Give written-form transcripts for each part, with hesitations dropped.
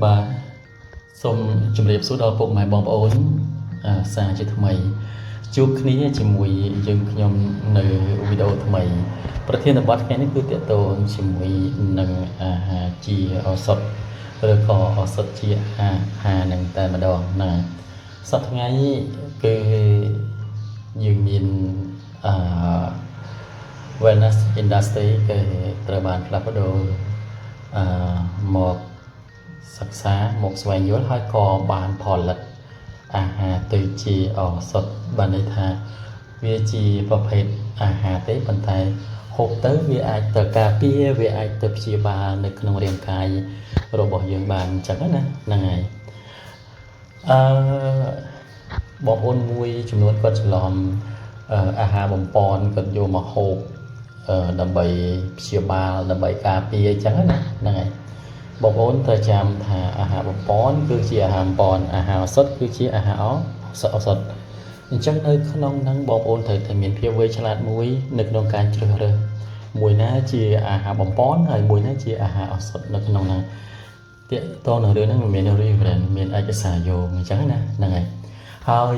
បាទសូមជម្រាបសួរដល់ពុកម៉ែបងប្អូនសាជាថ្មីជួបគ្នាជាមួយយើងខ្ញុំនៅវីដេអូថ្មី ប្រធានបទថ្ងៃនេះគឺទាក់ទងជាមួយនឹងអាហារជាឱសថឬក៏ឱសថជាអាហារនឹងតែម្ដងហ្នឹងហើយសប្តាហ៍ថ្ងៃគឺយើងមានអឺ wellness industry គេត្រូវបានផ្លាស់ប្ដូរអឺមកសិក្សាមកស្វែងយល់ហើយក៏បានផលិតអាហារទៅជាឱសថបានន័យថាវាជាប្រភេទអាហារទេប៉ុន្តែហូបទៅវាអាចទៅការពារវាអាចទៅព្យាបាលនៅក្នុងរាងកាយរបស់យើងបានអញ្ចឹងណាហ្នឹងហើយអឺបងប្អូនមួយចំនួនគាត់ច្រឡំអាហារបំពន់គាត់យកមកហូបដើម្បីព្យាបាលដើម្បីការពារអញ្ចឹងណាហ្នឹងហើយបងប្អូនត្រូវចាំថាអាហារបំពន់គឺជាអាហារបំពន់អាហារឱសថគឺជាអាហារឱសថអញ្ចឹងនៅក្នុងហ្នឹងបងប្អូនត្រូវតែមានភាពវៃឆ្លាតមួយនៅក្នុងការជ្រើសរើសមួយណាជាអាហារបំពន់ហើយមួយណាជាអាហារឱសថនៅក្នុងហ្នឹងទាក់ទងនឹងរឿងហ្នឹងមាន reference មានឯកសារយោងអញ្ចឹងណាហ្នឹងហើយហើយ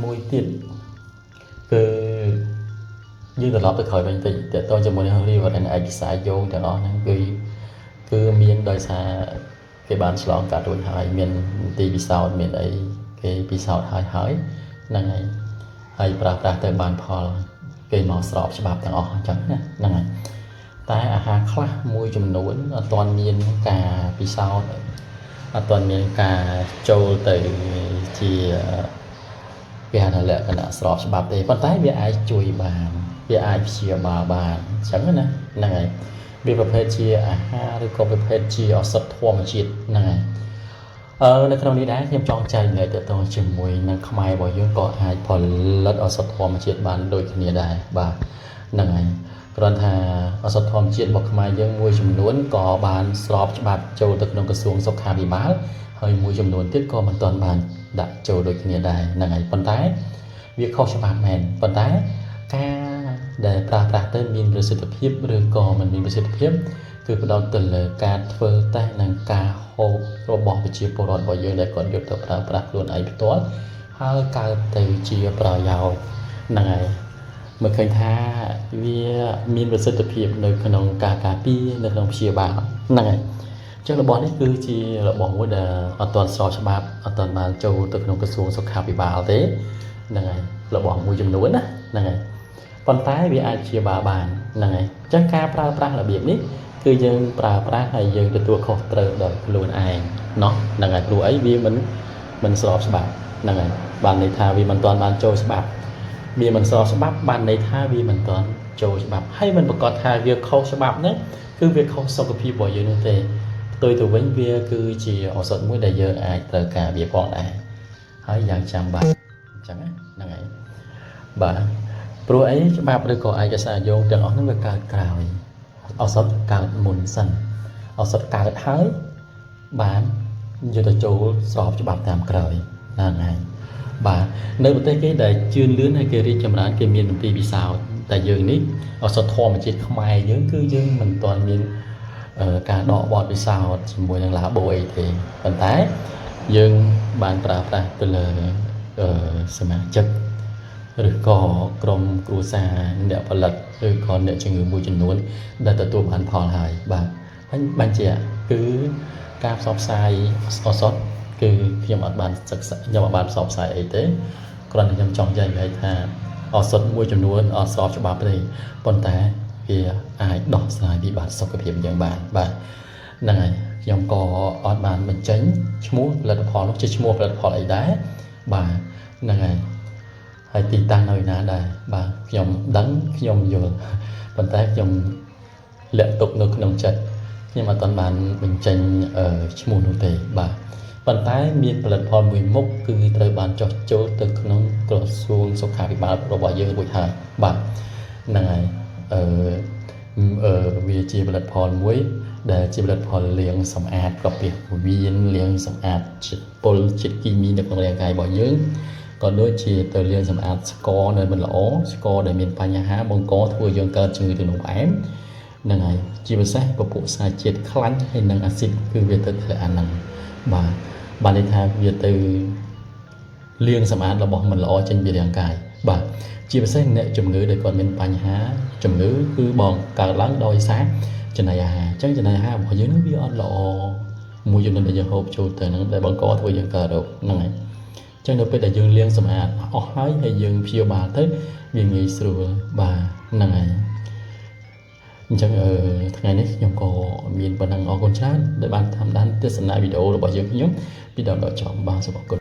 មួយទៀតគឺយើងត្រឡប់ទៅក្រោយវិញតិចទាក់ទងជាមួយនឹង reference ឯកសារយោងទាំងអស់ហ្នឹងគឺមានដោយសារគេបានឆ្លងកាត់រួចហើយមានទីពិសោធន៍មានអីគេពិសោធន៍ហើយហើយហ្នឹងហើយហើយប្រើប្រាស់ទៅបានផលគេមកស្របច្បាប់ទាំងអស់អញ្ចឹងណាហ្នឹងហើយតែអាហារខ្លះមួយចំនួនអត់ទាន់មានការពិសោធន៍អត់ទាន់មានការចូលទៅជាគេហៅថាលក្ខណៈស្របច្បាប់ទេប៉ុន្តែវាអាចជួយបានវាអាចព្យាបាលបានអញ្ចឹងណាហ្នឹងហើយវាប្រភេទជាអាហារឬក៏ប្រភេទជាឱសថធម្មជាតិហ្នឹងហើយនៅក្នុងនេះដែរខ្ញុំចង់ចែករំលែកទាក់ទងជាមួយនឹងខ្មែររបស់យើងក៏អាចផលិតឱសថធម្មជាតិបានដូចគ្នាដែរបាទហ្នឹងហើយគ្រាន់ថាឱសថធម្មជាតិរបស់ខ្មែរយើងមួយចំនួនក៏បានស្របច្បាប់ចូលទៅក្នុងក្រសួងសុខាភិបាលហើយមួយចំនួនទៀតក៏មិនទាន់បានដាក់ចូលដូចគ្នាដែរហ្នឹងហើយប៉ុន្តែវាខុសច្បាប់មែនប៉ុន្តែការដែលប្រើប្រាស់ទៅមានប្រសិទ្ធភាពឬក៏មិនមានប្រសិទ្ធភាពគឺផ្ដោតទៅលើការធ្វើតេស្តនិងការហូបរបស់ប្រជាពលរដ្ឋរបស់យើងដែលគាត់យកទៅប្រើប្រាស់ខ្លួនឯងផ្ទាល់ហើយកើតទៅជាប្រយោជន៍ហ្នឹងហើយមើលឃើញថាវាមានប្រសិទ្ធភាពនៅក្នុងការការពារនៅក្នុងព្យាបាលហ្នឹងហើយអញ្ចឹងរបស់នេះគឺជារបស់មួយដែលអត់ទាន់ស្របច្បាប់អត់ទាន់បានចូលទៅក្នុងក្រសួងសុខាភិបាលទេហ្នឹងហើយរបស់មួយចំនួនណាហ្នឹងហើយប៉ុន្តែវាអាចព្យាបាលបានហ្នឹងហើយអញ្ចឹងការប្រើប្រាស់របៀបនេះគឺយើងប្រើប្រាស់ហើយយើងទទួលខុសត្រូវដោយខ្លួនឯងណោះហ្នឹងហើយព្រោះអីវាមិនស្របច្បាប់ហ្នឹងហើយបានន័យថាវាមិនទាន់បានចូលច្បាប់វាមិនស្របច្បាប់បានន័យថាវាមិនទាន់ចូលច្បាប់ហើយមិនប្រកាសថាវាខុសច្បាប់ហ្នឹងគឺវាខុសសុខភាពរបស់យើងនោះទេផ្ទុយទៅវិញវាគឺជាឱសថមួយដែលយើងអាចត្រូវការវាផងដែរហើយយ៉ាងចាំបាច់អញ្ចឹងណាហ្នឹងហើយបាទព្រោះអីច្បាប់ឬក៏ឯកសារយោងទាំងអស់ហ្នឹងវាកើតក្រោយឱសថកើតមុនសិនឱសថកើតហើយបានយកទៅចូលស្របច្បាប់តាមក្រោយហ្នឹងហើយបាទនៅប្រទេសគេដែលជឿនលឿនហើយគេរីកចម្រើនគេមានមន្ទីរពិសោធន៍តែយើងនេះឱសថធម្មជាតិខ្មែរយើងគឺយើងមិនទាន់មានការដកបទពិសោធន៍ជាមួយនឹងឡាបូអីទេប៉ុន្តែយើងបានប្រើប្រាស់ទៅលើសមាជិកឬក៏ក្រុមគ្រួសារអ្នកផលិតឬក៏អ្នកជំងឺមួយចំនួនដែលទទួលបានផលហើយបាទហើយបញ្ជាក់គឺការផ្សព្វផ្សាយឱសថគឺខ្ញុំអត់បានសិក្សាខ្ញុំអត់បានផ្សព្វផ្សាយអីទេគ្រាន់តែខ្ញុំចង់ចែករំលែកថាឱសថមួយចំនួនអត់ស្របច្បាប់ទេប៉ុន្តែវាអាចដោះស្រាយវិបត្តិសុខភាពយើងបានបាទហ្នឹងហើយខ្ញុំក៏អត់បានបញ្ចេញឈ្មោះផលិតផលនោះជាឈ្មោះផលិតផលអីដែរបាទហ្នឹងហើយហើយទីតាំងនៅឯណាដែរបាទខ្ញុំដឹងខ្ញុំយល់ប៉ុន្តែខ្ញុំលាក់ទុកនៅក្នុងចិត្តខ្ញុំអត់ទាន់បានបញ្ចេញឈ្មោះនោះទេបាទប៉ុន្តែមានផលិតផលមួយមុខគឺត្រូវបានចុះចូលទៅក្នុងក្រសួងសុខាភិបាលរបស់យើងរួចហើយបាទហ្នឹងហើយអឺអឺវាជាផលិតផលមួយដែលជាផលិតផលលាងសម្អាតក្រពះវៀនលាងសម្អាតជាតិពុលជាតិគីមីនៅក្នុងរាងកាយរបស់យើងក៏ដូចជាទៅលាងសម្អាតស្ករដែលមិនល្អស្ករដែលមានបញ្ហាបង្កធ្វើយើងកើតជំងឺទឹកនោមផ្អែម ហ្នឹងហើយជាពិសេសពពួកសារជាតិខ្លាញ់ហើយនិងអាស៊ីតគឺវាទៅធ្លាក់អាហ្នឹងបាទបានន័យថាវាទៅលាងសម្អាតរបស់មិនល្អចេញពីរាងកាយបាទជាពិសេសអ្នកជំងឺដែលគាត់មានបញ្ហាជំងឺគឺបងកើតឡើងដោយសារចំណីអាហារអញ្ចឹងចំណីអាហាររបស់យើងនឹងវាអត់ល្អមួយចំនួនដែលយើងហូបចូលទៅហ្នឹងដែលបង្កធ្វើយើងកើតរោគហ្នឹងហើយអញ្ចឹងនៅពេលដែលយើងលាងសម្អាតអស់ហើយហើយយើងព្យាបាលទៅវាងាយស្រួលបាទហ្នឹងហើយអញ្ចឹងអឺថ្ងៃនេះខ្ញុំក៏មានប៉ុណ្ណឹងអរគុណច្រើនដែលបានតាមដានទស្សនាវីដេអូរបស់យើងខ្ញុំពីដើមដល់ចប់បាទសូមអរគុណ។